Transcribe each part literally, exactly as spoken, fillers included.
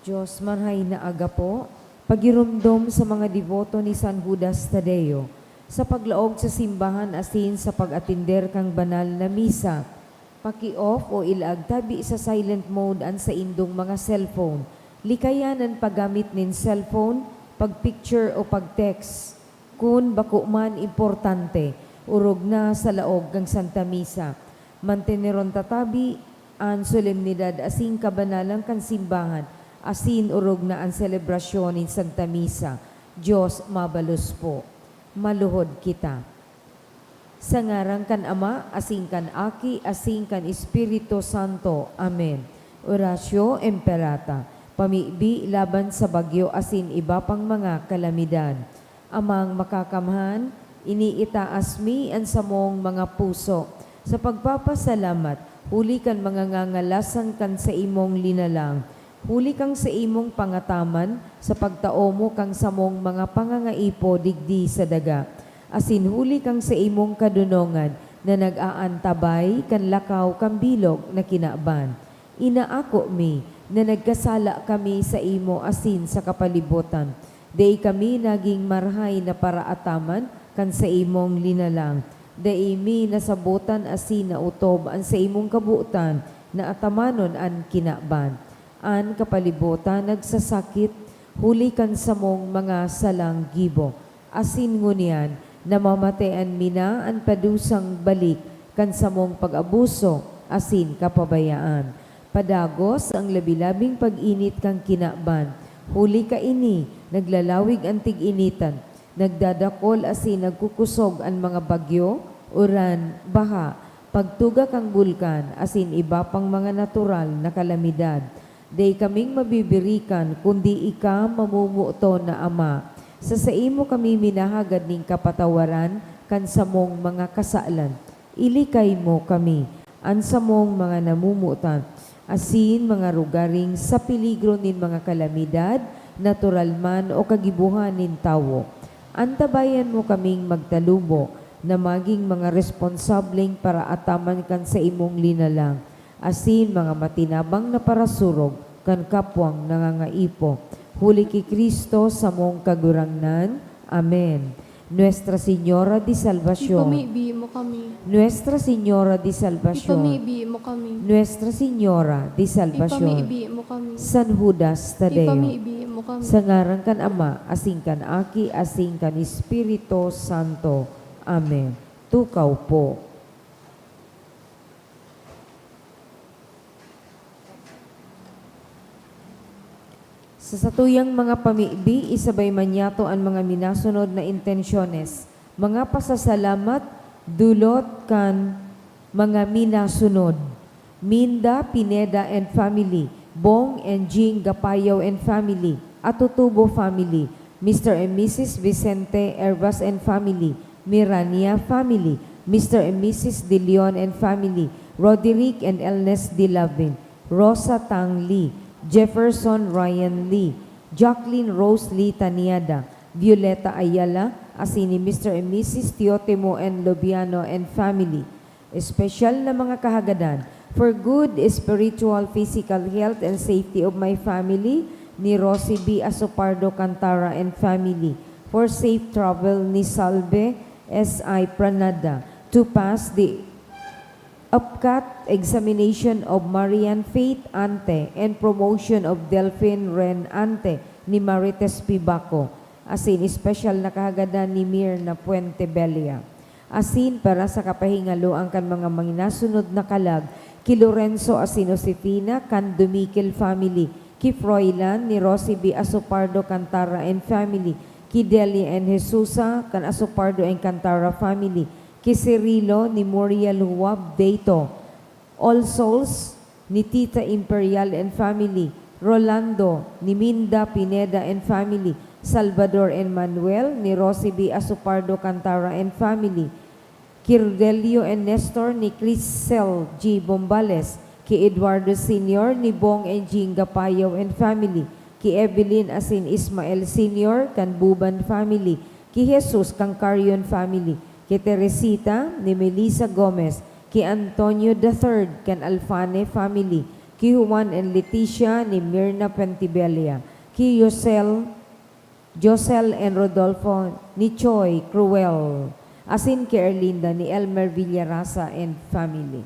Diyos, marhay na aga po. Pagiromdom sa mga deboto ni San Judas Tadeo sa paglaog sa simbahan asin sa pag-atender kan banal na misa. Paki-off o ilaag tabi sa silent mode an saindong mga cellphone. Likayan an paggamit nin cellphone, pag-picture o pag-text kun bako man importante, orog na sa laog kan Santa Misa. Manteneron ta tabi an solemnidad asin kabanalan kan simbahan asin orog na an selebrasyon nin Santa Misa. Diyos mabalos po. Maluhod kita. Sa ngaran kan Ama, asin kan Aki, asin kan Espiritu Santo. Amen. Oratio Imperata. Pamibi laban sa bagyo asin iba pang mga kalamidad. Amang Makakamhan, iniitaas mi an samong mga puso sa pagpapasalamat huli kan mga ngangalasan kan saimong linalang, huli kan saimong pangataman sa pagtao mo kan samong mga pangangaipo digdi sa daga, asin huli kan saimong kadonongan na nag-aantabay kan lakaw kan bilog na kinaban. Inaako mi na nagkasala kami saimo asin sa kapalibotan. Dai kami nagin marhay na paraataman kan saimong linalang. Dai mi nasabotan asin naotob an saimong kabotan na atamanon an kinaban. An kapalibotan nagsasakit huli kan samong mga salang gibo, asin ngunyan namamatean mi na an padusang balik kan samong pag-abuso asin kapabayaan. Padagos an labi-labing pag-init kan kinaban. Huli kaini, naglalawig an tig-initan, nagdadakol asin nagkukosog an mga bagyo, uran, baha, pagtuga kan bulkan, asin iba pang mga natural na kalamidad. Dai kaming mabibirikan, kundi ika, mamomoton na Ama. Sa saimo kami minahagad nin kapatawaran kan samong mga kasalan. Ilikay mo kami, an samong mga namomotan, asin mga rogaring sa peligro nin mga kalamidad, natural man o kagibohan nin tawo. Antabayan mo kaming magtalubo na magin mga responsableng paraataman kan saimong linalang, asin mga matinabang na parasurog kan kapwang nangangaipo. Huli ki Cristo, samong Kagurangnan. Amen. Nuestra Señora de Salvacion. Ipamibi mo kami. Nuestra Señora de Salvacion. Ipamibi mo kami. Nuestra Señora de Salvacion. Ipamibi mo kami. San Judas Tadeo. Ipamibi mo kami. Sa ngaran kan Ama, asin kan Aki, asin kan Espiritu Santo. Amen. Tukaw po. Sa satuyang mga pamibi, isabay man niyato an mga minasunod na intensyones, mga pasasalamat, dulot kan mga minasunod: Minda Pineda and family, Bong and Jing Gapayaw and family, Atutubo family, Mister and Missus Vicente Ervas and family, Mirania family, Mister and Missus De Leon and family, Roderick and Elnes De Lavin, Rosa Tang Lee, Jefferson Ryan Lee, Jacqueline Rose Lee Taniada, Violeta Ayala, asin ni Mister and Missus Teotimo and Lobiano and family. Espesyal na mga kahagadan: for good spiritual, physical health and safety of my family, ni Rosie B Asopardo Cantara and family. For safe travel ni Salve S I Pranada to pass the APCAT examination of Marian Faith Ante and promotion of Delphin Ren Ante ni Marites Pibaco, asin espesyal na kahagadan ni Mirna Puente Belia. Asin para sa kapahingaloan kan mga minasunod na kalag, ki Lorenzo asin Josefina kan Dumikel family, ki Froilan ni Rosie B Asopardo Cantara and family, ki Delia and Jesusa kan Asopardo and Cantara family, ki Cirilo ni Muriel Huab Deito, All Souls ni Tita Imperial and family, Rolando ni Minda Pineda and family, Salvador and Manuel ni Rosie B Asopardo Cantara and family, Kirdelio and Nestor ni Crisel G Bombales, ki Eduardo Senior ni Bong and Jing Gapayaw and family, ki Evelyn asin Ismael Senior kan Buban family, ki Jesus kan Carion family, ki Teresita ni Melissa Gomez, ki Antonio the third kan Alfane family, ki Juan and Leticia ni Mirna Pentibella, ki Yosel, Josel and Rodolfo ni Choi Cruel, asin ki Erlinda ni Elmer Villarasa and family.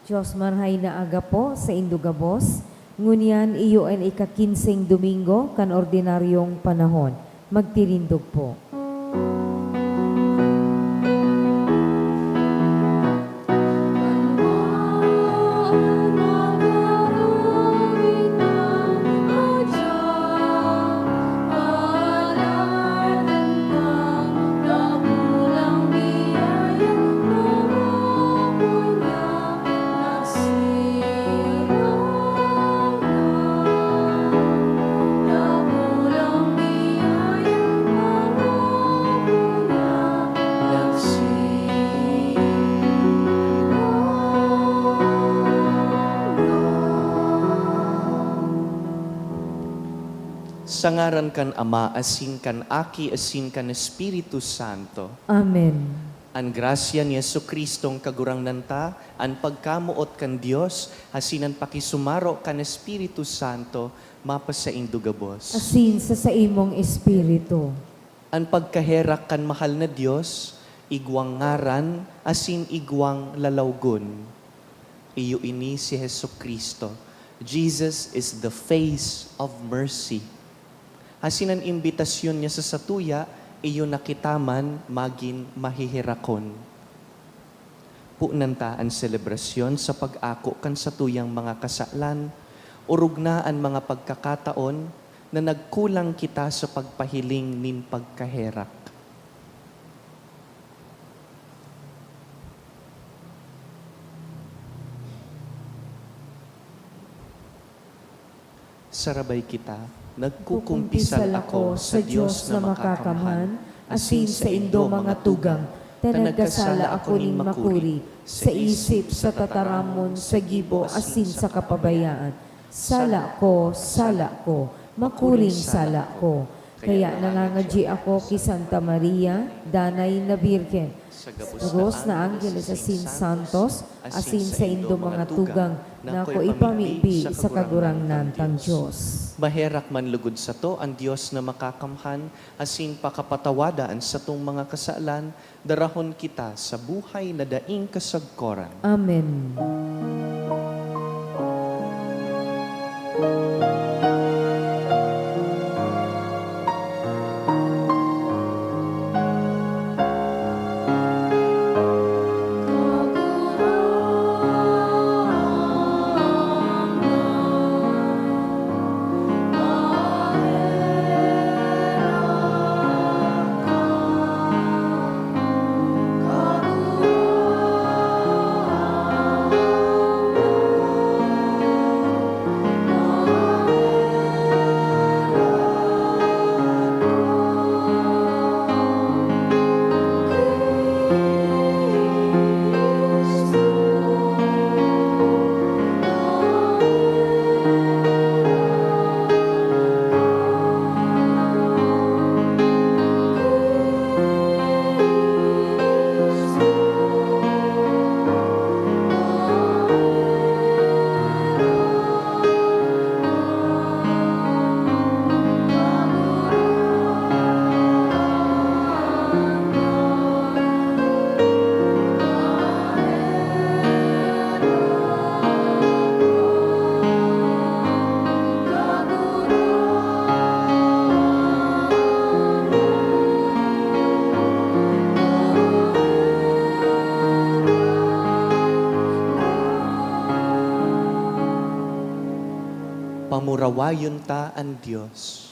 Dios, marhay na aga po saindo gabos. Ngunyan iyo an ika-kinseng Domingo kan ordinaryong panahon. Magtirindog po. Sa ngaran kan Ama, asin kan Aki, asin kan Espiritu Santo. Amen. An grasya ni Jesu-Cristong Kagurangnan ta, an pagkamoot kan Dios, asin an pakisumaro kan Espiritu Santo, mapasaindo gabos. Asin sa saimong espiritu. An pagkaherak kan mahal na Dios, igwang ngaran, asin igwang lalawgon. Iyo ini si Jesu-Cristo. Jesus is the face of mercy. Asin an imbitasyon niya sa satuya, iyo na kita man magin maheherakon. Punan ta an selebrasyon sa pag-ako kan satuyang mga kasalan, orog na an mga pagkakataon na nagkulang kita sa pagpahiling nin pagkaherak. Sarabay kita. Nagkukumpisal ako sa Dios na makakamhan, asin saindo mga tugang, ta nagkasala ako nin makuri, sa isip, sa tataramon, sa gibo, asin sa kapabayaan. Sala ko, sala ko, makuring sala ko. Kaya nangangadyi ako ki Santa Maria, Danay na Birhen, sa gabos na angheles asin santos, asin saindo mga tugang, na ako ipamibi sa Kagurangnan tang Dios. Maherak man lugod sato an Dios na Makakamhan, asin pakapatawada an satong mga kasalan, darahon kita sa buhay na daing kasagkoran. Amen. Pamurawayon ta an Dios.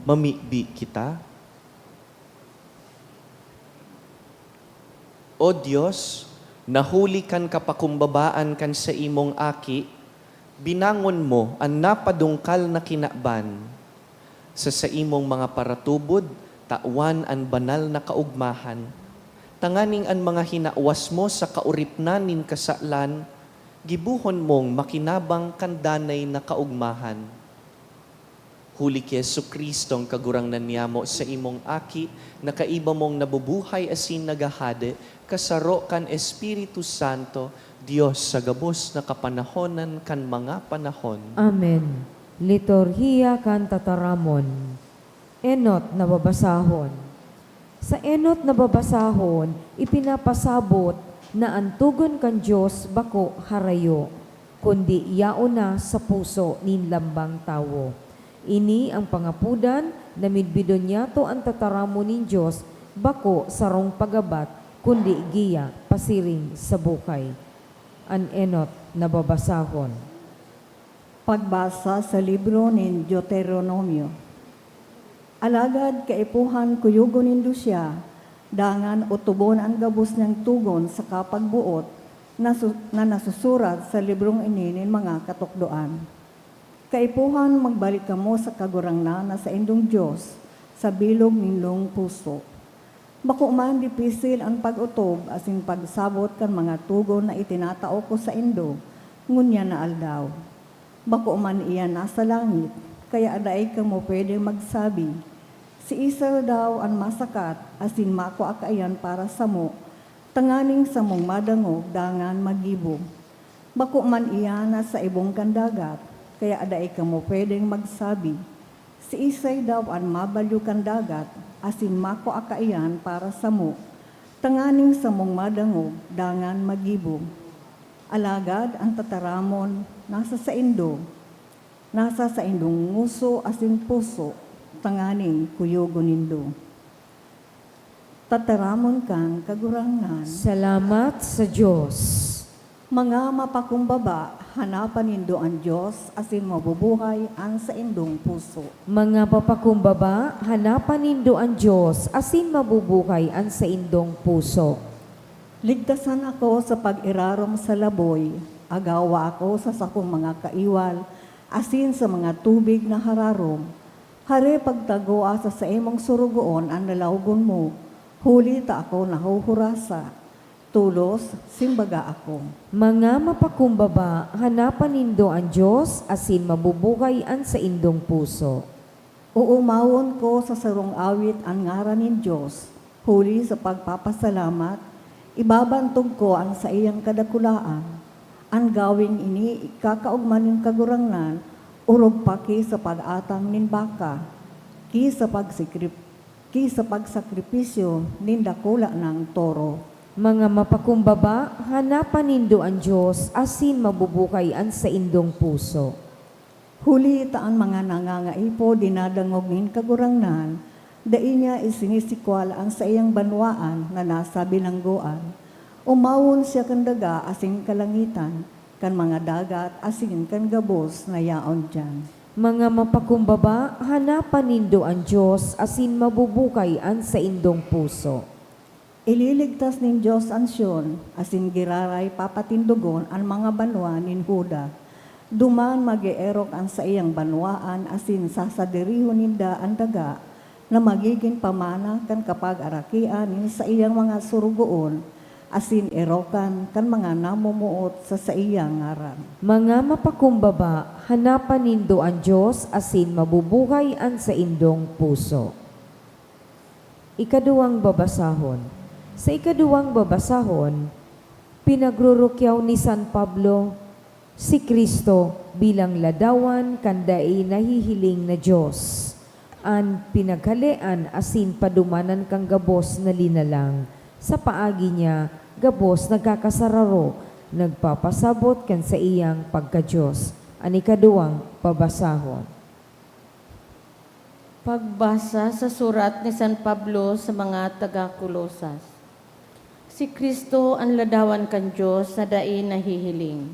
Mamibi kita. O Dios, na huli kan kapakumbabaan kan saimong Aki, binangon mo an napadungkal na kinaban. Sa saimong mga paratubod, tawan an banal na kaogmahan, tanganing an mga hinawas mo sa kaoripnan nin kasalan, gibohon mong makinabang kan danay na kaogmahan. Huli ki Jesu-Cristong Kagurangnan niyamo, saimong Aki, na kaiba mong nabubuhay asin naghahade, kasaro kan Espiritu Santo, Dios sa gabos na kapanahonan kan mga panahon. Amen. Liturhiya kan Tataramon. Enot na babasahon. Sa enot na babasahon, ipinapasabot na an togon kan Dios bako harayo, kundi yaon na sa puso nin lambang tawo. Ini an pangapodan na midbidon niyato an tataramon nin Dios, bako sarong pagabat, kundi giya pasiring sa buhay. An enot na babasahon. Pagbasa sa libro nin Deuteronomio. Alagad kaipuhan kuyogon nindo siya, dangan otobon an gabos niyang togon saka pagboot na su-, na nasusurat sa librong ini nin mga katukdoan. Kaipuhan magbalik kamo sa Kagurangnan na saindong Dios sa bilog nindong puso. Bako man dipisil an pag-otob asin pagsabot kan mga togon na itinatao ko saindo ngunyan na aldaw. Bako man iyan nasa langit, kaya dai kamo pwedeng magsabi, "Siisay daw an masakat asin makua kaiyan para samo, tanganing samong madangog dangan magibo?" Bako man iyan nasa ibong kan dagat, kaya dai kamo pwedeng magsabi, "Siisay daw an mabalyo kan dagat asin makua kaiyan para samo, tanganing samong madangog dangan magibo?" Alagad an tataramon nasa saindo, nasa saindong ngoso asin puso, tanganing kuyogon nindo. Tataramon kan Kagurangnan. Salamat sa Dios. Mga mapakumbaba, hanapan nindo an Dios asin mabubuhay an saindong puso. Mga mapakumbaba, hanapan nindo an Dios asin mabubuhay an saindong puso. Ligtasan ako sa pag-irarom sa laboy, agawa ako sa sakong mga kaiwal, asin sa mga tubig na hararom. Hari, pagtagoa sa saimong sorogoon an lalawogon mo, huli ta ako nahuhurasa. Tolos, simbaga ako. Mga mapakumbaba, hanapan nindo an Dios asin mabubuhay an saindong puso. Oomawon ko sa sarong awit an ngaran nin Dios, huli sa pagpapasalamat, ibabantog ko an saiyang kadakulaan. An gawing ini ikakaogma nin Kagurangnan, orog pa ki sa pag-atang nin baka, ki sa pagsikrip-, ki sa pagsakripisyo nin dakula nang toro. Mga mapakumbaba, hanapan nindo an Dios asin mabubuhay an saindong puso. Huli ta an mga nangangaipo dinadangog nin Kagurangnan, dai niya isinisikwal an saiyang banwaan na nasa bilanggoan. Omawon siya kan daga asin kalangitan, kan mga dagat asin kan gabos na yaon diyan. Mga mapakumbaba, hanapan nindo an Dios asin mabubuhay an saindong puso. Ililigtas nin Dios an Sion, asin giraray papatindogon an mga banwa nin Juda. Duman mag-eerok an saiyang banwaan asin sasadirihon ninda an daga na magigin pamana kan kapagarakian nin saiyang mga sorogoon, asin erokan kan mga namomoot sa saiyang ngaran. Mga mapakumbaba, hanapan nindo an Dios asin mabubuhay an saindong puso. Ikaduwang babasahon. Sa ikaduwang babasahon, pinagrurukyaw ni San Pablo si Cristo bilang ladawan kan dai nahihiling na Dios, an pinaghalean asin padumanan kan gabos na linalang. Sa paagi niya, gabos nagkakasararo, nagpapasabot kan saiyang pagka-Dios. An ikaduwang babasahon. Pagbasa sa surat ni San Pablo sa mga taga Colosas. Si Cristo an ladawan kan Dios na dai nahihiling.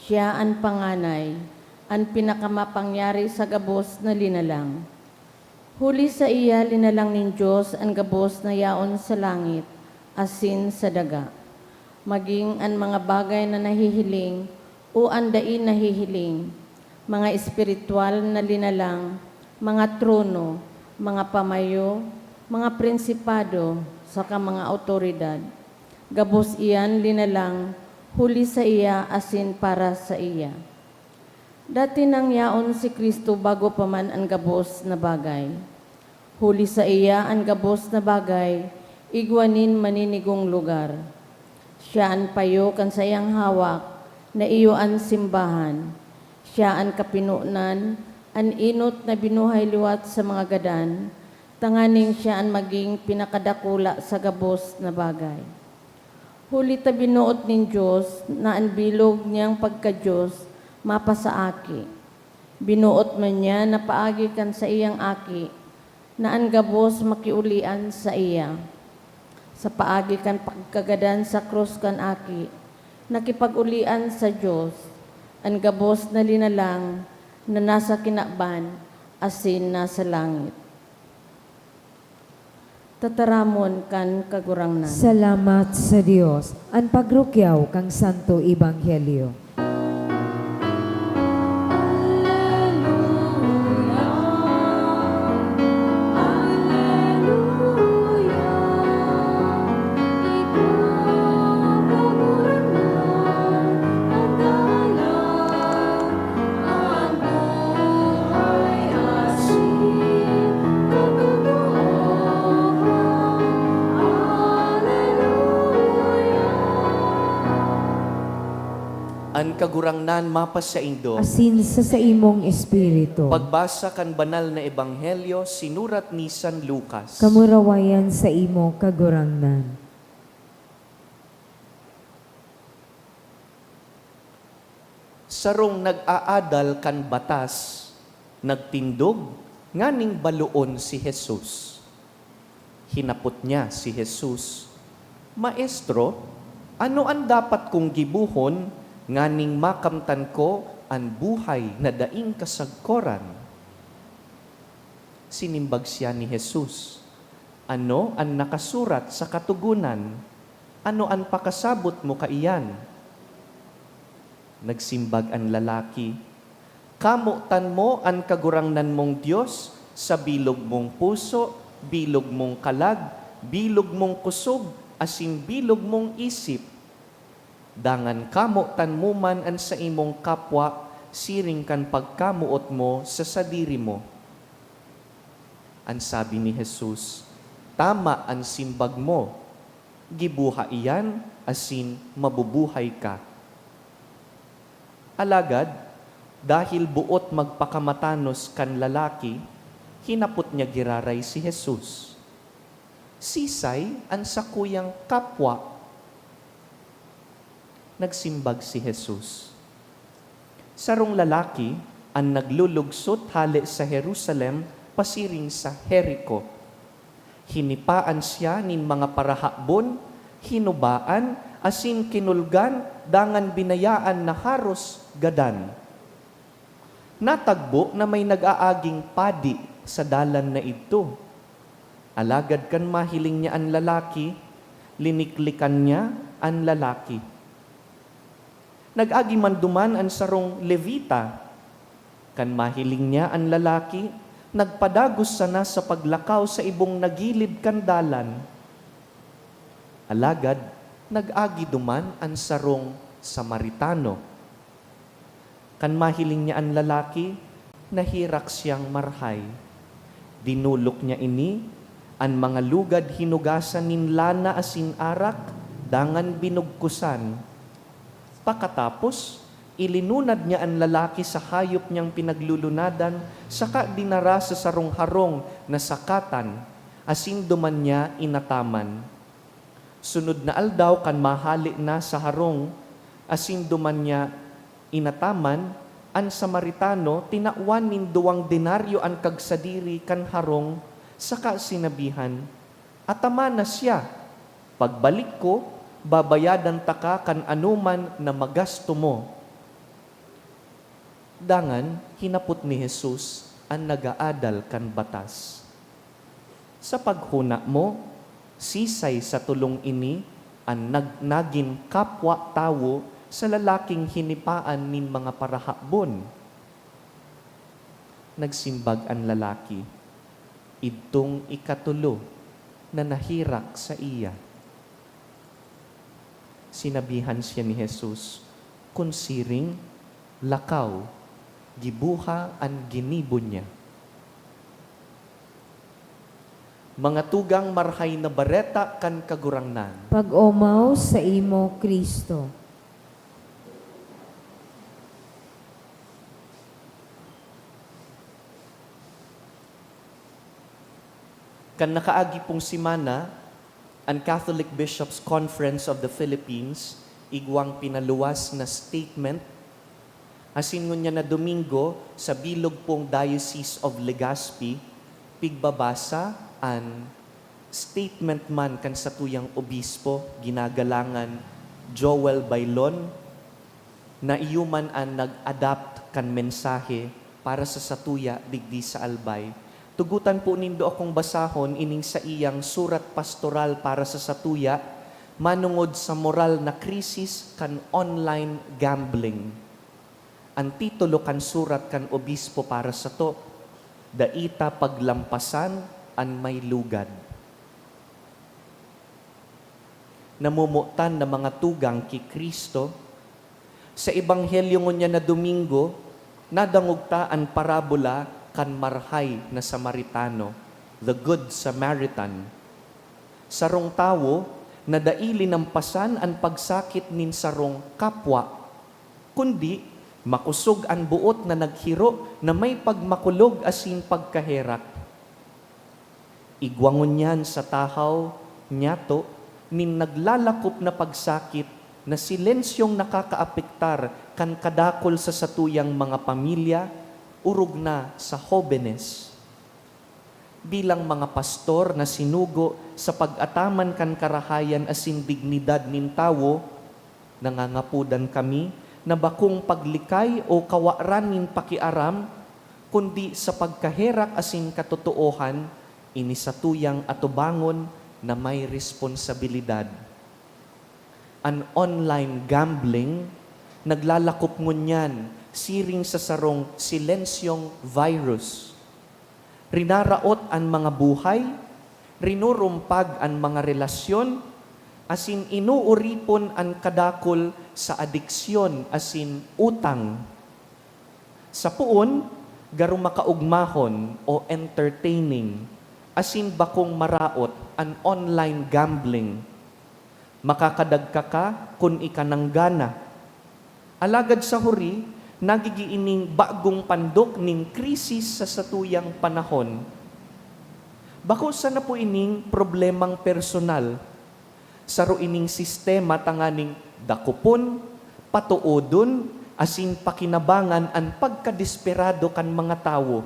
Siya an panganay, an pinakamapangyari sa gabos na linalang. Huli saiya linalang nin Dios an gabos na yaon sa langit asin sa daga, maging an mga bagay na nahihiling o an dai nahihiling, mga espirituwal na linalang, mga trono, mga pamayo, mga prinsipado, saka mga awtoridad. Gabos iyan linalang huli saiya asin para saiya. Dati nang yaon si Cristo bago pa man an gabos na bagay. Huli saiya an gabos na bagay igwa nin maninigong lugar. Siya an payo kan saiyang hawak na iyo an simbahan. Siya an kapinonan, an enot na binuhay liwat sa mga gadan, tanganing siya an maging pinakadakula sa gabos na bagay. Huli ta binoot nin Dios na an bilog niyang pagka-Dios mapa sa Aki. Binoot man niya na paagi kan saiyang Aki na an gabos makiulian saiya. Sa paagi kan pagkagadan sa krus kan Aki, nakipag-ulian sa Dios an gabos na linalang na nasa kinaban asin nasa langit. Tataramon kan Kagurangnan. Salamat sa Dios. An pagrukyaw kan Santo Ebanghelyo. An Kagurangnan mapasaindo. Asin sa saimong espiritu. Pagbasa kan Banal na Ebanghelyo sinurat ni San Lucas. Kamurawayan saimo, Kagurangnan. Sarong nag-aadal kan batas nagtindog nganing baloon si Jesus. Hinapot niya si Jesus, "Maestro, ano an dapat kong gibohon nganing makamtan ko an buhay na daing kasagkoran?" Sinimbag siya ni Jesus, "Ano an nakasurat sa Katogonan? Ano an pakasabot mo kaiyan?" Nagsimbag an lalaki, "Kamotan mo an Kagurangnan mong Dios sa bilog mong puso, bilog mong kalag, bilog mong kusog, asin bilog mong isip. Dangan kamotan mo man an saimong kapwa siring kan pagkamoot mo sa sadiri mo." An sabi ni Jesus, "Tama an simbag mo. Gibuha iyan asin mabubuhay ka." Alagad, dahil boot magpakamatanos kan lalaki, hinapot niya giraray si Jesus, "Sisay an sakuyang kapwa?" Nagsimbag si Jesus, "Sarong lalaki an naglulugsot hale sa Jerusalem pasiring sa Jerico. Hinipaan siya nin mga parahabon, hinubaan, asin kinulgan, dangan binayaan na haros gadan. Natagbo na may nag-aaging padi sa dalan na idto. Alagad kan mahiling niya an lalaki, liniklikan niya an lalaki. Nag-agi man duman an sarong Levita. Kan mahiling niya an lalaki, nagpadagos sana sa paglakaw sa ibong na gilid kan dalan. Alagad nag-agi duman an sarong Samaritano. Kan mahiling niya an lalaki, naherak siyang marahay. Dinolok niya ini, an mga lugad hinugasan nin lana asin arak, dangan binugkusan. Pakatapos, ilinunad niya an lalaki sa hayop niyang pinaglulunadan saka dinara sa sarong harong na sakatan, asin duman niya inataman. Sunod na aldaw, kan mahale na sa harong asin duman niya inataman, an Samaritano tinawan nin duwang denaryo an kagsadiri kan harong saka sinabihan, "Atamana siya. Pagbalik ko, babayadan taka kan anoman na magasto mo." Dangan hinapot ni Jesus an nag-aadal kan batas, Sa paghona mo, sisay sa tolong ini an nag-, nagin kapwa tawo sa lalaking hinipaan nin mga parahabon? Nagsimbag an lalaki, "Idtong ikatolo na naherak saiya." Sinabihan siya ni Jesus, "Kun siring, lakaw, giboha an ginibo niya." Mga tugang, Marahay na Bareta kan Kagurangnan. Pag-omaw saimo, Cristo. Kan nakaagi pong semana, an Catholic Bishops' Conference of the Philippines igwang pinaluwas na statement, asin ngunyan na Domingo, sa bilog pong Diocese of Legazpi, pigbabasa an statement man kan satuyang obispo, ginagalangan Joel Bailon, na iyo man an nag-adapt kan mensahe para sa satuya digdi sa Albay. Tugotan po nindo akong basahon ining saiyang surat pastoral para sa satuya, manongod sa moral na krisis kan online gambling. An titulo kan surat kan obispo para sato, "Dai ta paglampasan an may lugad." Namomotan na mga tugang ki Cristo, sa Ebanghelyo ngunyan na Domingo, nadangog ta an parabola kan marahay na Samaritano, the Good Samaritan. Sarong tawo na dai linampasan an pagsakit nin sarong kapwa, kundi makosog an boot na naghiro na may pagmakulog asin pagkaherak. Igwa ngunyan sa tahaw, nyato, nin naglalakop na pagsakit na silensyong nakakaapektar kan kadakul sa satuyang mga pamilya, orog na sa hobenes. Bilang mga pastor na sinugo sa pag-ataman kan karahayan asin dignidad nin tawo, nangangapodan kami na bakong paglikay o kawaran nin pakiaram, kundi sa pagkaherak asin katotoohan, ini satuyang atubangon na may responsabilidad. An online gambling naglalakop ngunyan siring sa sarong silensyong virus. Rinaraot an mga buhay, rinurumpag an mga relasyon, asin inuuripon an kadakul sa adiksyon asin utang. Sa poon, garo makaogmahon o entertaining asin bakong maraot an online gambling. Makakadagka ka kun ika nanggana. Alagad sa huri, nagigi ining bagong pandok nin krisis sa satuyang panahon. Bako sana po ining problemang personal. Saro ining sistema tanganing dakopon, patoodon, asin pakinabangan an pagkadesperado kan mga tawo.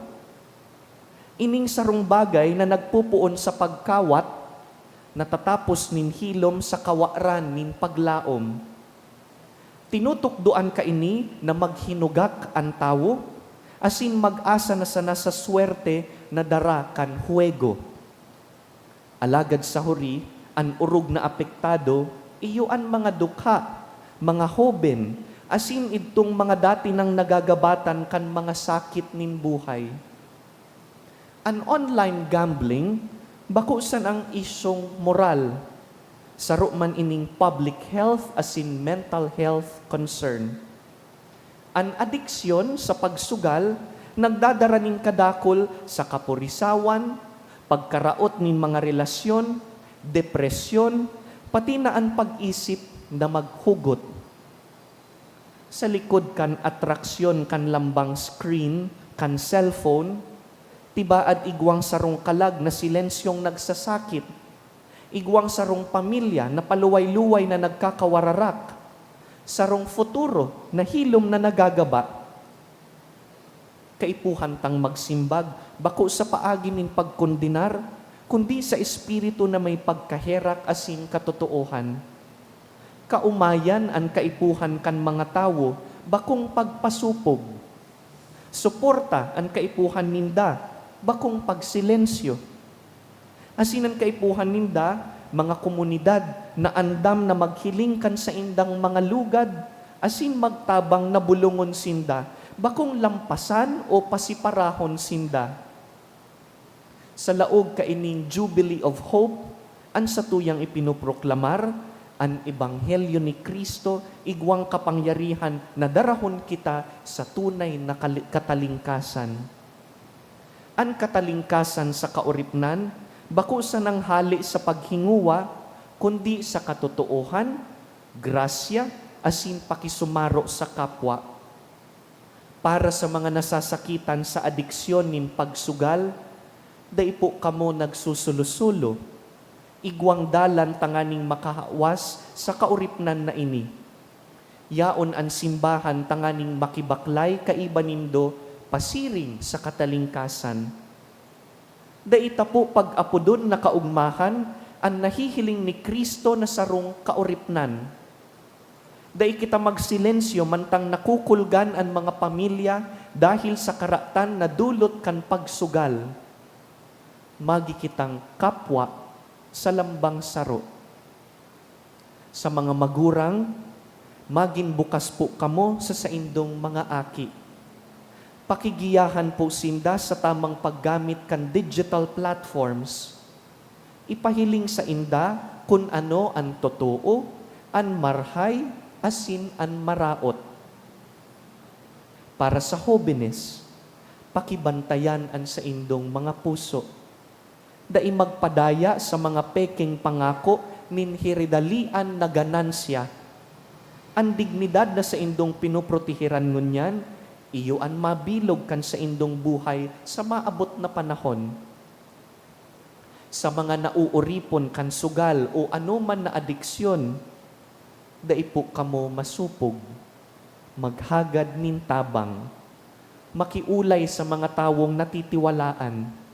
Ining sarong bagay na nagpopoon sa pagkawat, natatapos nin hilom sa kawaran nin paglaom. Tinutukdoan kaini na maghinugak an tawo, asin mag-asa na sana sa swerte na dara kan hwego. Alagad sa huri, an orog na apektado iyo an mga dukha, mga hoben, asin idtong mga dati nang nagagabatan kan mga sakit nin buhay. An online gambling bako sanang isyung moral, saro man ining public health asin mental health concern. An adiksyon sa pagsugal nagdadara nin kadakul sa kaporisawan, pagkaraot nin mga relasyon, depresyon, pati na an pag-isip na maghugot. Sa likod kan atraksyon kan lambang screen kan cellphone, tibaad igwang sarong kalag na silensyong nagsasakit. Igwang sarong pamilya na paluway-luway na nagkakawararak, sarong futuro na hilom na nagagaba. Kaipuhan tang magsimbag, bako sa paagi nin pagkondenar, kundi sa espiritu na may pagkaherak asin katotoohan. Kaomayan an kaipuhan kan mga tawo, bakong pagpasopog. Suporta an kaipuhan ninda, bakong pagsilensyo. Asin an kaipuhan ninda, mga komunidad na andam na maghiling kan saindang mga lugad, asin magtabang na bolongon sinda, bakong lampasan o pasiparahon sinda. Sa laog kaining Jubilee of Hope, an satuyang ipinoproklamar, an Ebanghelyo ni Cristo, igwang kapangyarihan na darahon kita sa tunay na kali-, katalingkasan. An katalingkasan sa kaoripnan bako sanang hale sa paghinguwa, kundi sa katotoohan, grasya, asin pakisumaro sa kapwa. Para sa mga nasasakitan sa adiksyon nin pagsugal, dai po kamo nagsusulo-sulo. Igwang dalan tanganing makahawas sa kaoripnan na ini. Yaon an simbahan tanganing makibaklay kaiba nindo pasiring sa katalingkasan. Dai ta po pag-apodon na kaogmahan an nahihiling ni Cristo na sarong kaoripnan. Dai kita magsilensyo mantang nakukulgan an mga pamilya dahil sa karatan na dulot kan pagsugal. Magi kitang kapwa sa lambang saro. Sa mga magurang, magin bukas po kamo sa saindong mga aki. Pakigiyahan po sinda sa tamang paggamit kan digital platforms. Ipahiling sainda kun ano an totoo, an marhay, asin an maraot. Para sa hobenes, pakibantayan an saindong mga puso. Dai magpadaya sa mga pekeng pangako nin hiridalian na ganansya. An dignidad na saindong pinoproteheran ngunyan, iyo an mabilog kan saindong buhay sa maabot na panahon. Sa mga nauuripon kan sugal o anoman na adiksyon, dai po kamo masupog. Maghagad nin tabang. Makiolay sa mga tawong natitiwalaan.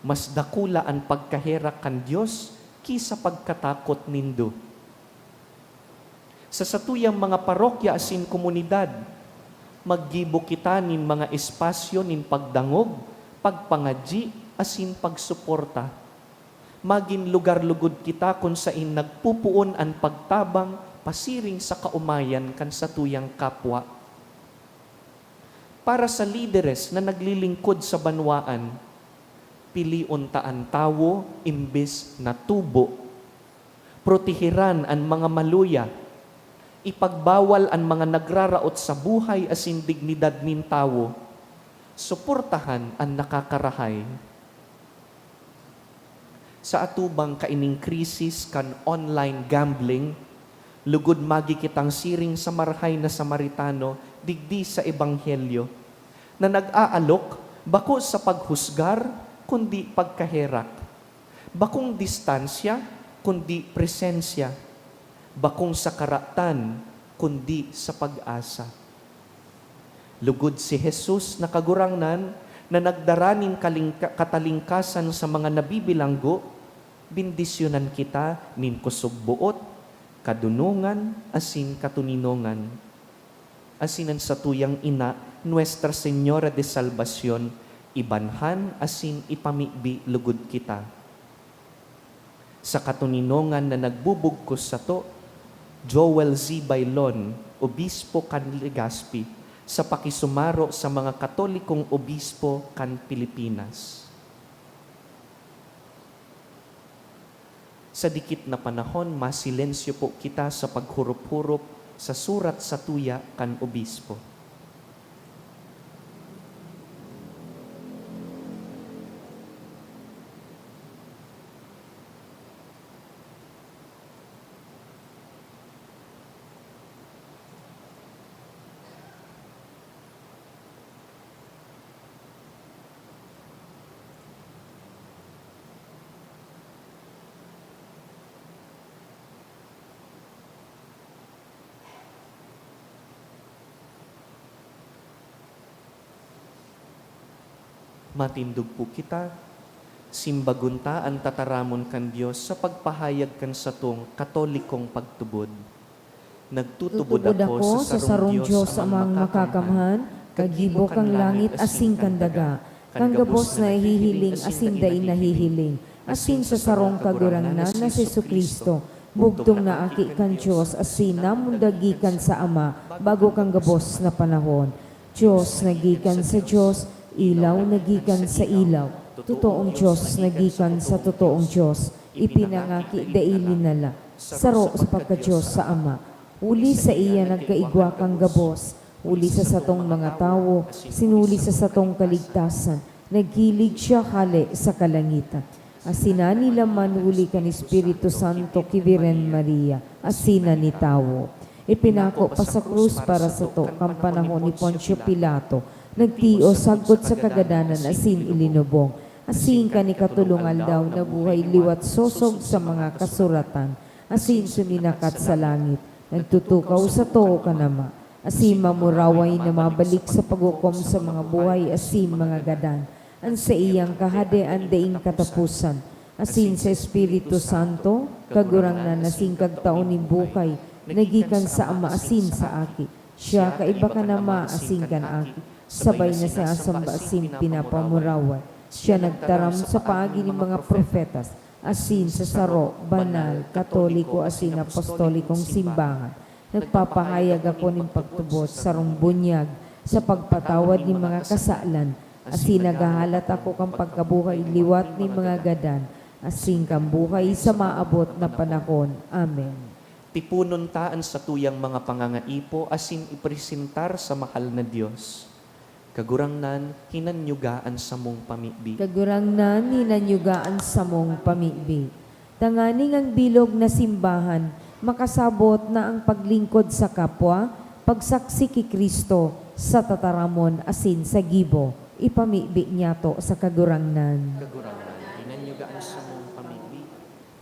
Mas dakula an pagkaherak kan Dios ki sa pagkatakot nindo. Sa satuyang mga parokya asin komunidad, maggibo kita nin mga espasyo nin pagdangog, pagpangadyi, asin pagsuporta. Magin lugar lugod kita kun saen nagpopoon an pagtabang pasiring sa kaomayan kan satuyang kapwa. Para sa lideres na naglilingkod sa banwaan, pilion ta an tawo imbes na tubo. Proteheran an mga maluya. Ipagbawal an mga nagraraot sa buhay asin dignidad nin tawo. Suportahan an nakakarahay. Sa atubang kaining krisis kan online gambling, lugod magi kitang siring sa marahay na Samaritano digdi sa Ebanghelyo, na nag-aalok bako sa paghusgar, kundi pagkaherak, bakong distansya, kundi presensya, bakong sa karatan, kundi sa pag-asa. Lugod si Jesus na Kagurangnan na nagdara nin kalingka-, katalingkasan sa mga nabibilanggo, bendisyonan kita nin kusog boot, kadunongan, asin katoninongan. Asin an satuyang ina, Nuestra Señora de Salvacion, ibanhan asin ipamibi lugod kita. Sa katoninongan na nagbubugkos sato, Joel Z. Bailon, Obispo kan Legazpi, sa pakisumaro sa mga Katolikong Obispo kan Pilipinas. Sa dikit na panahon, masilensyo po kita sa paghurop-hurop sa surat satuya kan Obispo. Matindog po kita. Simbagon ta an tataramon kan Dios sa pagpahayag kan satong Katolikong pagtubod. Nagtutubod Tutubod ako ako sa sa sarong sarong Dios Dios Amang Amang Makakamhan, Makakamhan, Kagibo kan langit asin kan daga, kan gabos na nahihiling asin dai nahihiling, asin sa sarong Kagurangnan na si Jesu-Cristo, bugtong na Aki kan Dios asin namundag gikan sa Ama bago kan gabos na panahon. Dios na gikan sa Dios, ilaw na gikan sa ilaw, totoong Dios na gikan sa totoong Dios, ipinangaki, dai linala, saro sa pagka-Dios sa Ama. Huli saiya nagkaigwa kan gabos, huli sa satong mga tawo, asin huli sa satong kaligtasan, naghilig siya hale sa kalangitan. Asin nanilaman huli kan Espiritu Santo ki Birhen Maria, asin nanitawo. Ipinako pa sa krus para sato kan panahon ni Poncio Pilato, nagtios sagkod sa kagadanan asin ilinubong. Asin kan ikatolong aldaw nabuhay liwat sosog sa mga kasuratan, asin suminakat sa langit, nagtutukaw sa too kan Ama, asin mamuraway na mabalik sa paghukom sa mga buhay asin mga gadan. An saiyang kahadean daing kataposan, asin sa Espiritu Santo, Kagurangnan asin Kagtao nin buhay, na gikan sa Ama asin sa Aki. Siya kaiba kan Ama asin kan Aki, sabay na sinasamba asin pinapamuraway. Siya nagtaram sa paagi nin mga profetas, asin sa saro, banal, katoliko asin apostolikong simbahan. Nagpapahayag ako nin pagtubod sarong bunyag sa pagpatawad nin mga kasalan, asin naghahalat ako kan pagkabuhay liwat nin mga gadan, asin kan buhay sa maabot na panahon. Amen. Tiponon ta an satuyang mga pangangaipo asin ipresentar sa mahal na Dios. Kagurangnan, hinanyuga an samong pamibi. Kagurangnan, hinanyuga an samong pamibi. Tanganing ang bilog na simbahan makasabot na ang paglingkod sa kapwa, pagsaksi ki Cristo sa tataramon asin sa gibo. Ipamibi niyato sa Kagurangnan. Kagurangnan, hinanyuga an samong pamibi.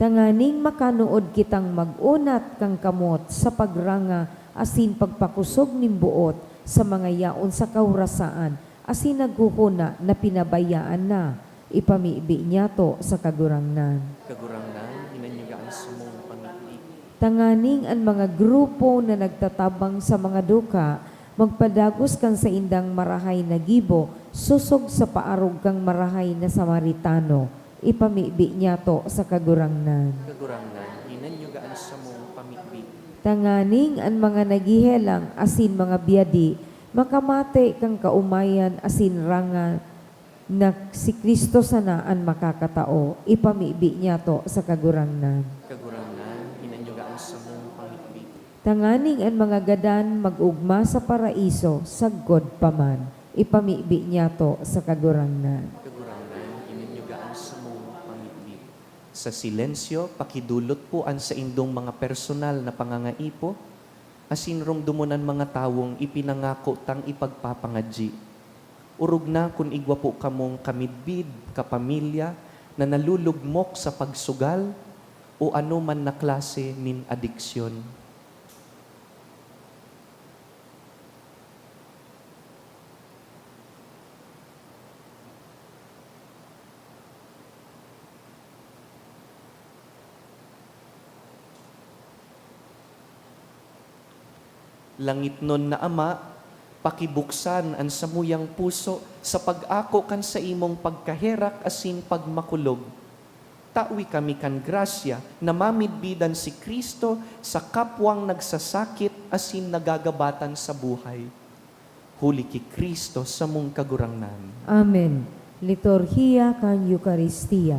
Tanganing makanuod kitang mag-unat kan kamot sa pagranga asin pagpakosog nin boot sa mga yaon sa kahorasaan asin naghohona na pinabayaan na, ipamibi niyato sa Kagurangnan. Kagurangnan, hinanyuga an samong pamibi. Tanganing an mga grupo na nagtatabang sa mga duka magpadagos kan saindang marahay na gibo sosog sa paarog kan marahay na Samaritano, ipamibi niyato sa Kagurangnan. Kagurangnan, hinanyuga an samong pamibi. Tanganing an mga naghehelang asin mga biyadi makamate kan kaomayan asin ranga na si Cristo sana an makakatao, ipamibi niyato sa Kagurangnan. Kagurangnan, hinanyuga an samong pamibi. Tanganing an mga gadan mag-ogma sa paraiso sagkod pa man, ipamibi niyato sa Kagurangnan. Kagurangnan, hinanyuga an samong pamibi. Sa silensyo, pakidolot po an saindong mga personal na pangangaipo, asin romdomon an mga tawong ipinangako tang ipagpapangadyi. Orog na kun igwa po kamong kamidbid, kapamilya, na nalulugmok sa pagsugal o anoman na klase nin adiksyon. Langitnon na Ama, pakibuksan an samuyang puso sa pag-ako kan saimong pagkaherak asin pagmakulog. Tawi kami kan grasya na mamidbidan si Cristo sa kapwang nagsasakit asin nagagabatan sa buhay. Huli ki Cristo samong Kagurangnan. Amen. Liturhiya kan Eukaristia.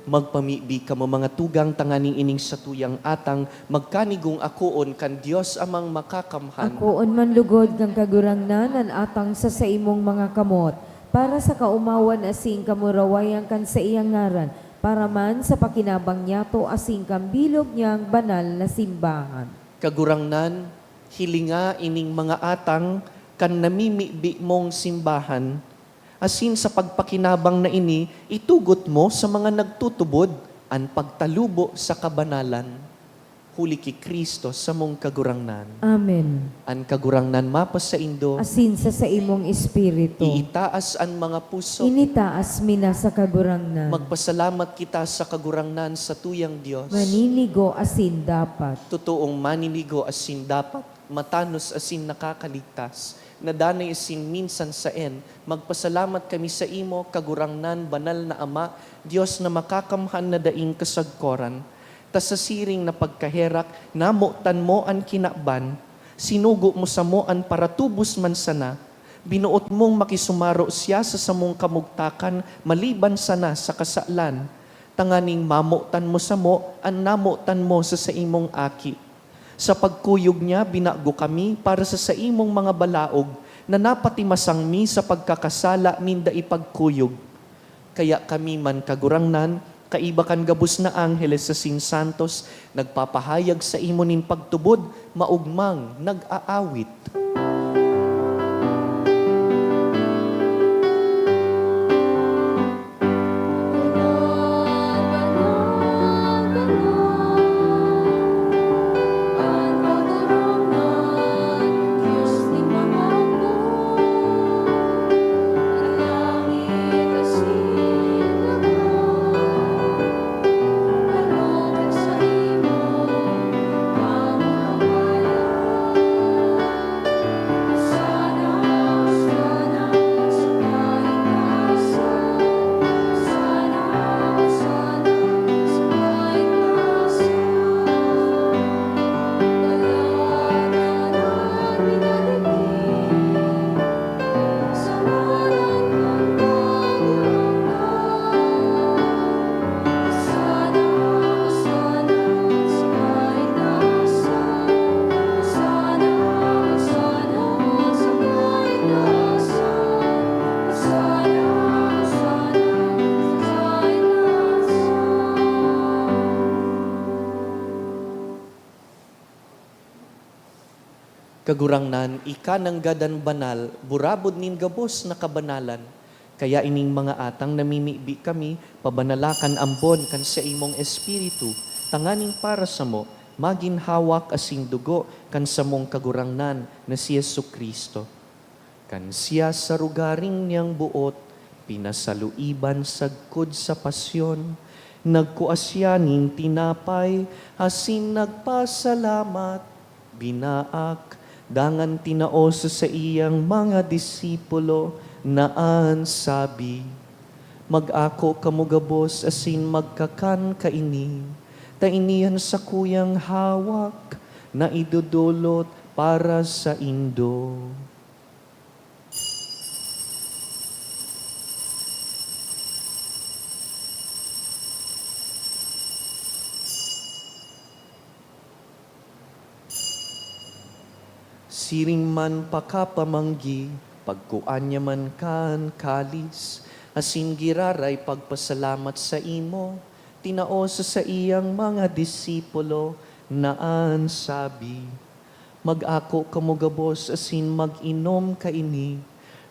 Magpamibi kamo, mga tugang, tanganing ining satuyang atang magkanigong akoon kan Dios Amang Makakamhan. Akoon man lugod kan Kagurangnan an atang sa saimong mga kamot, para sa kaomawan asin kamurawayan kan saiyang ngaran, para man sa pakinabang niyato asin kan bilog niyang banal na simbahan. Kagurangnan, hilinga ining mga atang kan namimibi mong simbahan, asin sa pagpakinabang na ini, itugot mo sa mga nagtutubod an pagtalubo sa kabanalan. Huli ki Cristo, samong Kagurangnan. Amen. An Kagurangnan mapasaindo. Asin sa saimong espiritu. Iitaas an mga puso. Initaas mi na sa Kagurangnan. Magpasalamat kita sa Kagurangnan, satuyang Dios. Maninigo asin dapat. Totoong maninigo asin dapat, matanos asin nakakaligtas, na danay asin minsan saen, magpasalamat kami saimo, Kagurangnan, banal na Ama, Dios na makakamhan na daing kasagkoran. Ta sa siring na pagkaherak, namotan mo an kinaban, sinugo mo samo an paratubos man sana, binoot mong makisumaro siya sa samong kamugtakan maliban sana sa kasalan, tanganing mamotan mo samo an namotan mo sa saimong Aki. Sa pagkuyog niya, binago kami para sa saimong mga balaog, na napatimasang mi sa pagkakasala ninda ipagkuyog. Kaya kami man, Kagurangnan, kaiba kan gabos na angheles asin santos, nagpapahayag saimo nin pagtubod, maogmang nag-aawit. Kagurangnan, ika nanggad an banal, burabod nin gabos na kabanalan. Kaya ining mga atang namimibi kami, pabanala kan ambon kan saimong Espiritu, tanganing para samo, magin hawak asin dugo kan samong Kagurangnan na si Jesu-Cristo. Kan siya sa rogaring niyang boot pinasaluiban sagkod sa pasyon, nagkua siya nin tinapay asin nagpasalamat, binaak, dangan tinao sa saiyang mga disipulo na an sabi, "Mag-ako kamo gabos asin magkakan kaini, ta ini an sakuyang hawak na idodolot para saindo." Siring man pakapamanggi, pagkua niya man kan kalis, asin giraray pagpasalamat saimo, tinao sa saiyang mga disipulo na an sabi, "Mag-ako kamo gabos asin mag-inom kaini,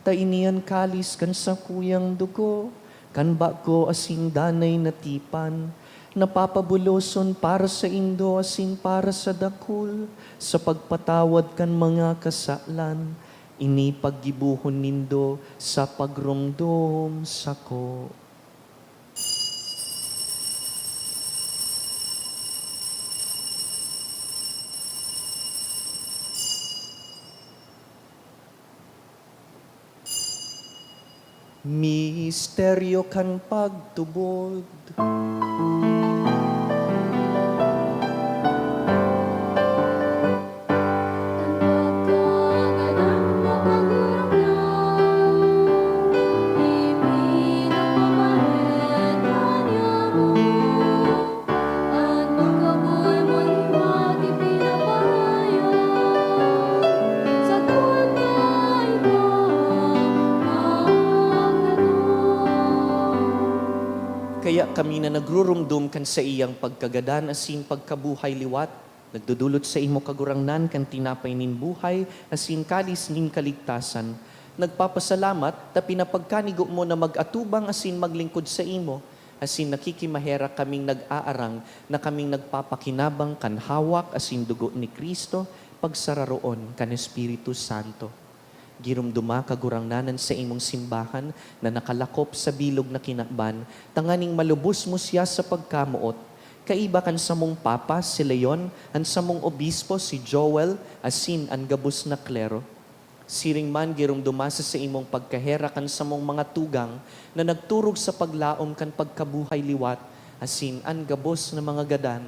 ta ini an kalis kan sakuyang dugo, kan bago asin danay na tipan, na papabuloson para saindo asin para sa dakul sa pagpatawad kan mga kasalan. Ini paggibohon nindo sa pagromdom sako." Misteryo kan pagtubod. Kami na nagrurumdom kan saiyang pagkagadan asin pagkabuhay liwat, nagdodolot saimo, Kagurangnan, kan tinapay nin buhay asin kalis nin kaligtasan. Nagpapasalamat ta pinapagkanigo mo na mag-atubang asin maglingkod saimo, asin nakikimaherak kaming nag-aarang na kaming nagpapakinabang kan hawak asin dugo ni Cristo, pagsararoon kan Espiritu Santo. Giromdoma, Kagurangnan, an saimong simbahan na nakalakop sa bilog na kinaban, tanganing malubos mo siya sa pagkamoot. Kaiba kan samong Papa, si Leon, an samong Obispo, si Joel, asin an gabos na klero. Siring man, giromdoma sa saimong pagkaherak an samong mga tugang na nagturog sa paglaom kan pagkabuhay liwat, asin an gabos na mga gadan.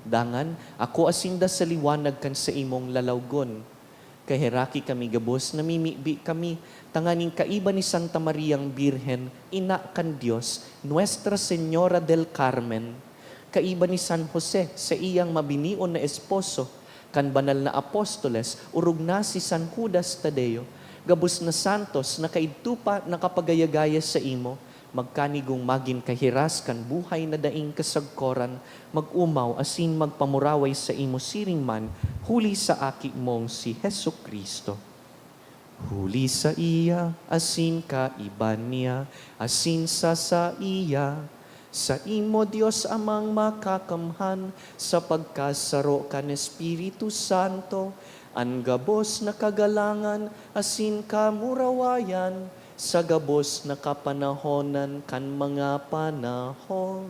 Dangan, akoa sinda sa liwanag kan saimong lalawgon. Kaheraki kami gabos, namimibi kami, tanganing kaiba ni Santa Mariang Birhen, Ina kan Dios, Nuestra Señora del Carmen, kaiba ni San Jose, saiyang mabinion na esposo, kan banal na apostoles, orog na si San Judas Tadeo, gabos na santos na kaidto pa nakapagaya-gaya saimo, magkanigong magin kahiras kan buhay na daing kasagkoran, mag-omaw asin magpamuraway saimo siring man, huli sa Aki mong si Jesu-Cristo. Huli saiya, asin kaiba niya, asin sa saiya, saimo, Dios Amang Makakamhan, sa pagkasaro kan Espiritu Santo, an gabos na kagalangan asin kamurawayan, sa gabos na kapanahonan kan mga panahon.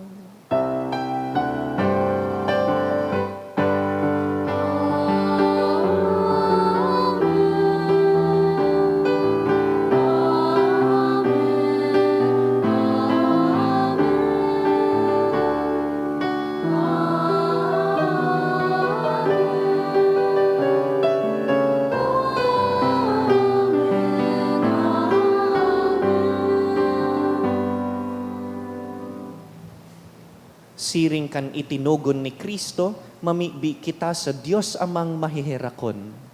Siring kan itinugon ni Cristo, mamibi kita sa Dios Amang maheherakon.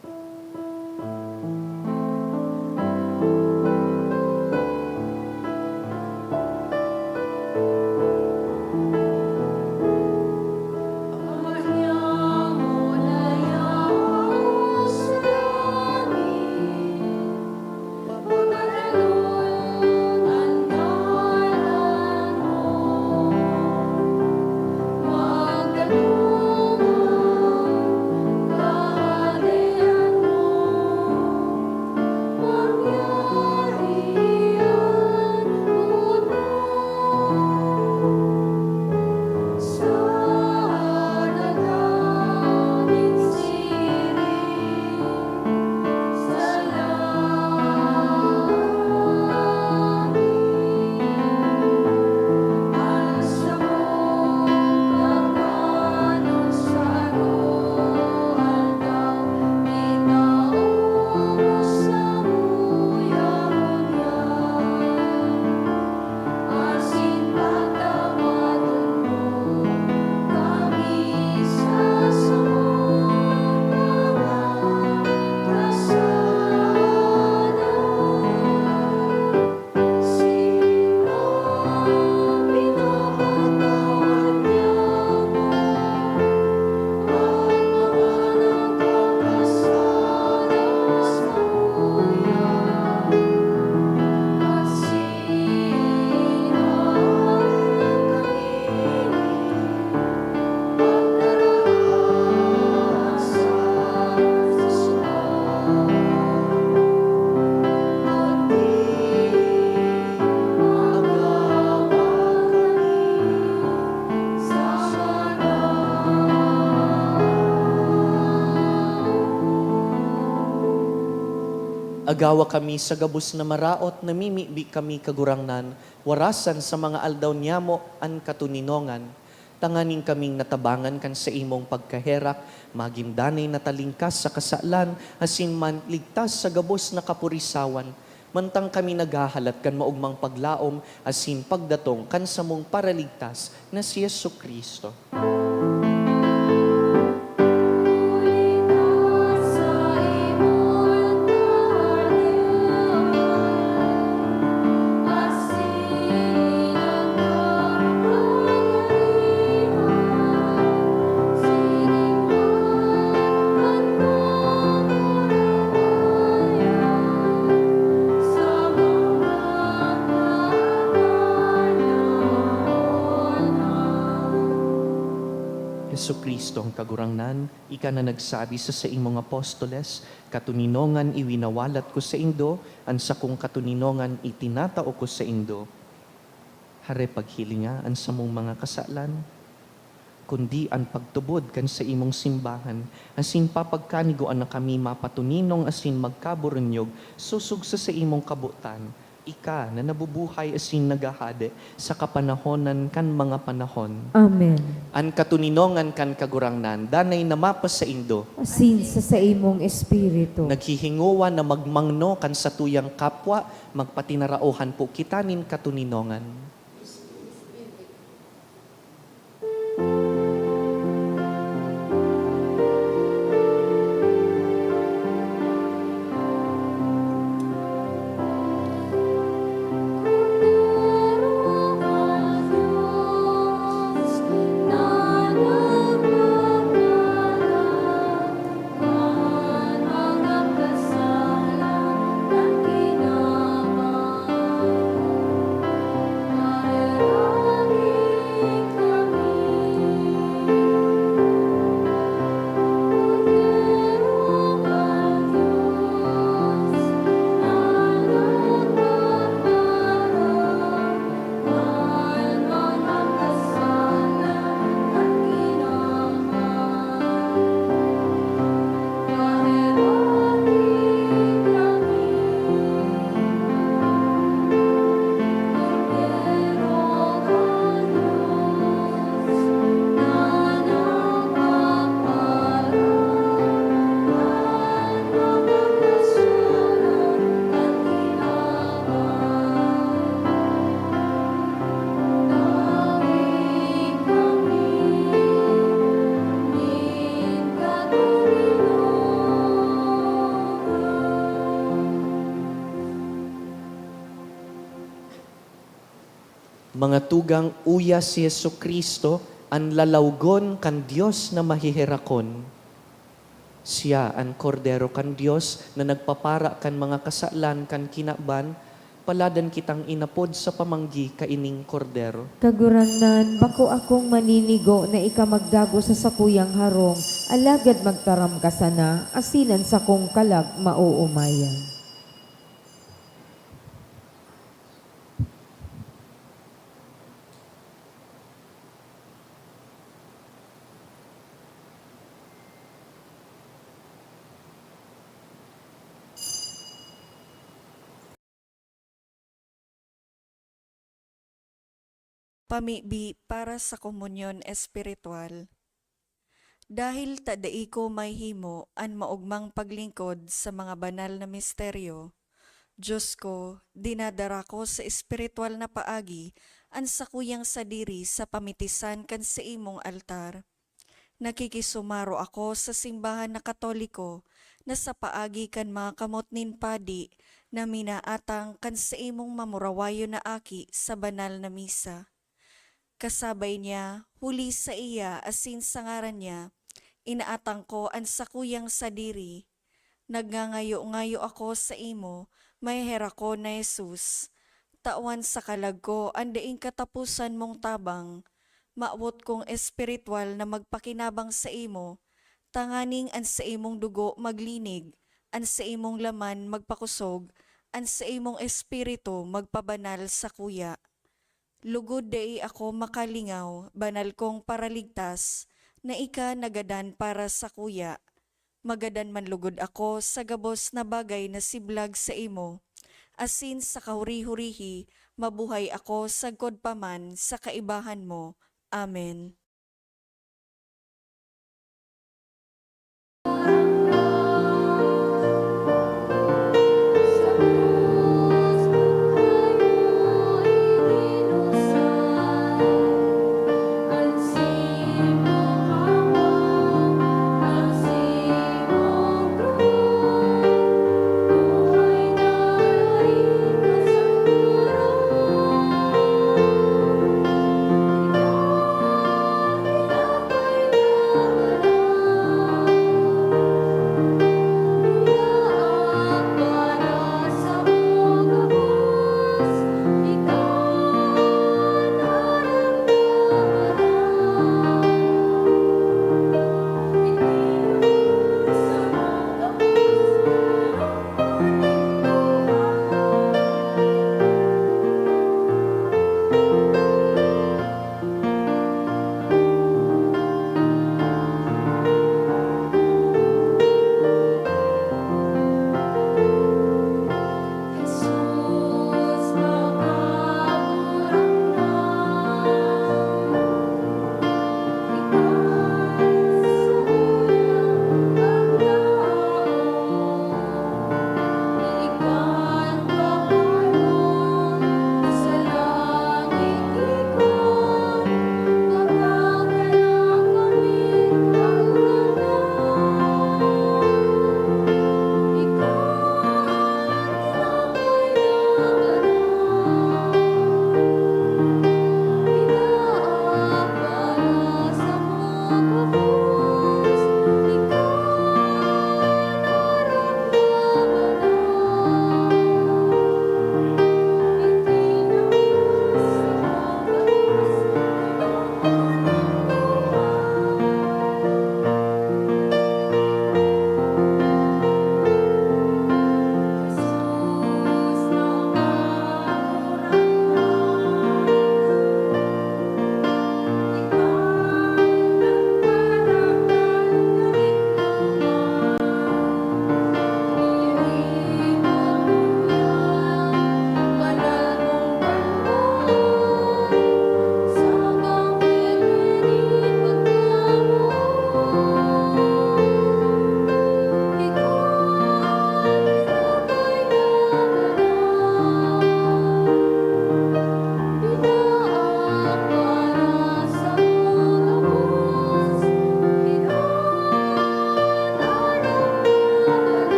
Asin patawadon mo kami sa samong mga kasalanan. Sinong pinapatawad niya mo? Agawa kami sa gabos na maraot, namimibi kami, Kagurangnan, warasan sa mga aldaw niyamo an katoninongan, tanganing kaming natabangan kan saimong pagkaherak, magin danay na talingkas sa kasalan, asin man ligtas sa gabos na kapurisawan, mantang kami naghahalat kan maogmang paglaom asin pagdatong kan samong Paraligtas na si Jesu-Cristo. Kagurangnan, ika na nagsabi sa saimong apostoles, "Katoninongan iwinawalat ko saindo, an sakong katoninongan itinatao ko saindo." Hare paghilinga an samong mga kasalan, kundi an pagtubod kan saimong simbahan, asin papagkanigoan na kami mapatoninong asin magkaburunyog sosog sa saimong kabotan, ika na nabubuhay asin naghahade sa kapanahonan kan mga panahon. Amen. An katoninongan kan Kagurangnan danay na mapasaindo. Asin sa saimong espiritu. Naghihingowa na magmangno kan satuyang kapwa, magpatinaraohan po kita nin katoninongan. Mga tugang, uya si Jesu-Cristo, an lalawgon kan Dios na maheherakon. Siya an Kordero kan Dios na nagpapara kan mga kasalan kan kinaban. Paladan kitang inapod sa pamanggi kaining Kordero. Kagurangnan, bako akong maninigo na ika magdagos sa sakuyang harong, alagad magtaram ka sana, asin an sakong kalag maoomayan. Pamibi para sa komunyon espiritual. Dahil ta dai ko mahihimo an maogmang paglingkod sa mga banal na misteryo, Dios ko, dinadara ko sa espiritual na paagi an sakuyang sadiri sa pamitisan kan saimong altar. Nakikisumaro ako sa simbahan na Katoliko na sa paagi kan mga kamot nin padi na minaatang kan saimong mamurawayon na aki sa banal na misa. Kasabay niya, huli saiya asin sa ngaran niya, inaatang ko an sakuyang sadiri. Nagngangayo-ngayo ako saimo, maheherakon na Jesus. Tawan sa kalag ko an daing kataposan mong tabang. Mawot kong espiritual na magpakinabang saimo, tanganing an saimong dugo maglinig, an saimong laman magpakosog, an saimong espiritu magpabanal sakuya. Lugod dai ako makalingaw, banal kong Paraligtas, na ika nagadan para sakuya. Magadan man lugod ako sa gabos na bagay na siblag saimo, asin sa kahuri-hurihi mabuhay ako sagkod pa man sa kaibahan mo. Amen.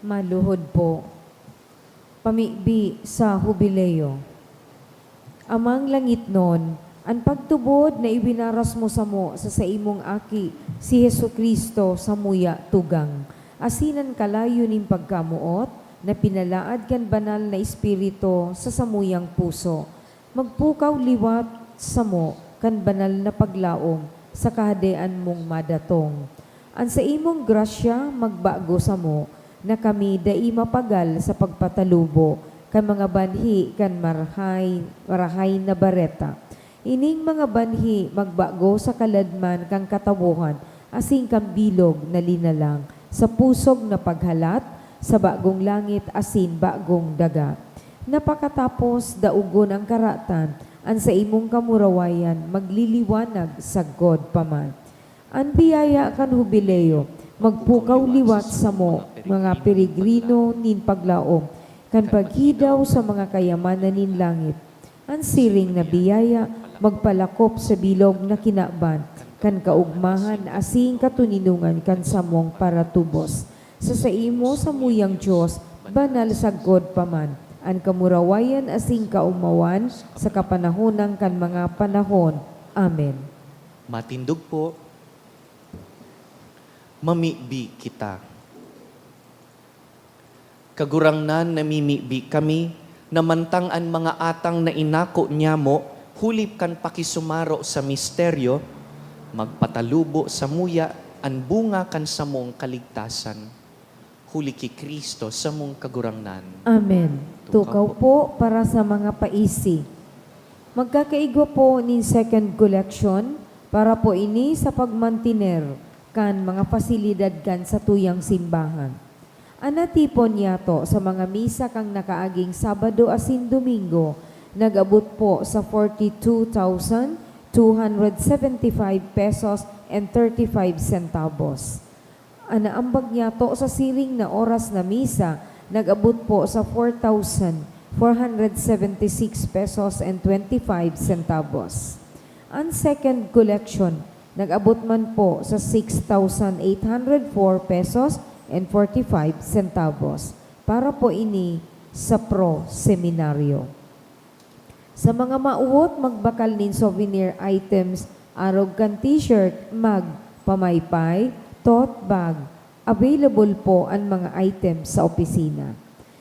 Maluhod po. Pamibi sa Hubileo. Amang langitnon, an pagtubod na ibinaras mo samo sa saimong Aki, si Jesu-Cristo, samuya tugang, asin an kalayo nin pagkamoot na pinalaad kan Banal na Espiritu sa samuyang puso, magpukaw liwat samo kan banal na paglaom sa Kahadean mong madatong. An saimong grasya magbago samo na kami dai mapagal sa pagpatalubo kan mga banhi kan marhay, marahay na bareta. Ining mga banhi magbago sa kaladman kan katawohan asin kan bilog na linalang, sa pusog na paghalat, sa bagong langit asin bagong daga, na pakatapos daogon an karatan, an saimong kamurawayan magliliwanag sagkod pa man. An biyaya kan Hubileo magpukaw liwat samo, mga peregrino nin paglaom kan paghidaw sa mga kayamanan nin langit. An siring na biyaya magpalakop sa bilog na kinaban kan kaogmahan asin katoninongan kan samong paratubos. Sa saimo, samuyang Dios, banal sagkod pa man an kamurawayan asin kaomawan sa kapanahonan kan mga panahon. Amen. Matindog po. Mamibi kita. Kagurangnan, namimibi kami na mantang an mga atang na inako nyamo huli kan pakisumaro sa misteryo, magpatalubo samuya an bunga kan samong kaligtasan. Huli ki Cristo, samong Kagurangnan. Amen. Tukaw po para sa mga paisi. Magkakaigwa po nin second collection para po ini sa pagmantiner kan mga pasilidad kan satuyang simbahan. An natipon nyato sa mga misa kan nakaaging Sabado asin Domingo nag-abot po sa forty-two thousand two hundred seventy-five pesos and thirty-five centavos. An naambag nyato sa siring na oras na misa nag-abot po sa four thousand four hundred seventy-six pesos and twenty-five centavos. An second collection nag-abot man po sa six thousand eight hundred four pesos and forty-five centavos. Para po ini sa Pro Seminario. Sa mga mawot magbakal nin souvenir items, arog kan t-shirt, mug pamaypay, tote bag, available po an mga items sa opisina.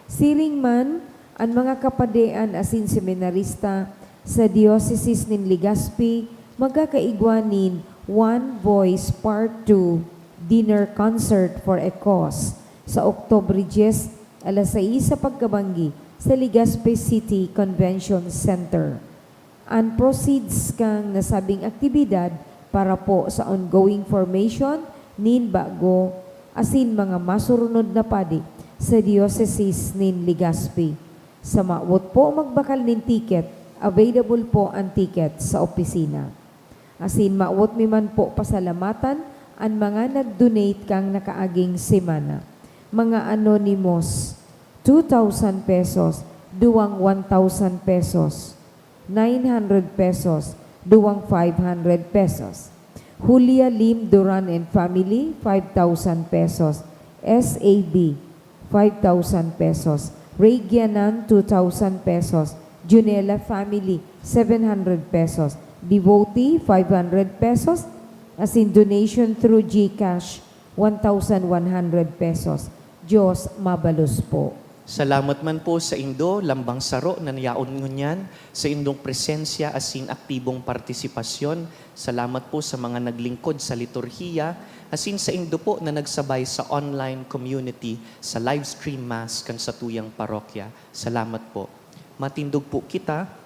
Siring man, an mga kapadean asin seminarista sa Diocese nin Legazpi magkakaigwa nin One Voice Part two Dinner Concert for a Cause sa Oktubre dyes, alas sais sa pagkabanggi, sa Legazpi City Convention Center. An proceeds kan nasabing aktibidad para po sa ongoing formation nin bago asin mga masurunod na padi sa Diocese nin Legazpi. Sa mawot po magbakal nin ticket, available po an ticket sa opisina. Asin mawot mi man po pasalamatan an mga nag-donate kan nakaaging semana. Mga anonymous, two thousand pesos, duwang one thousand pesos, nine hundred pesos, duwang five hundred pesos. Julia Lim Duran and family, five thousand pesos. S A B, five thousand pesos. Regianan, two thousand pesos. Junela family, seven hundred pesos. Devotee, five hundred pesos. Asin donation through GCash, one thousand one hundred pesos. Diyos mabalos po. Salamat man po sa indo, lambang saro na yaon ngunyan, sa indong presensya asin aktibong partisipasyon. Salamat po sa mga naglingkod sa liturhiya, asin sa indo po na nagsabay sa online community sa live stream mass kan satuyang parokya. Salamat po. Matindog po kita.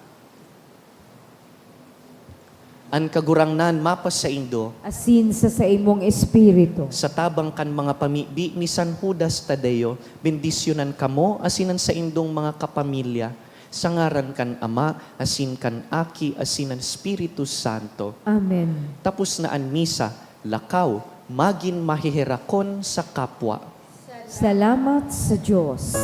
An Kagurangnan mapasaindo. Asin sa saimong espiritu. Sa tabang kan mga pamibi ni San Judas Tadeo, bendisyonan kamo asin an saindong mga kapamilya, sa ngaran kan Ama, asin kan Aki, asin an Espiritu Santo. Amen. Tapos na an misa, lakaw, magin maheherakon sa kapwa. Salamat sa Diyos.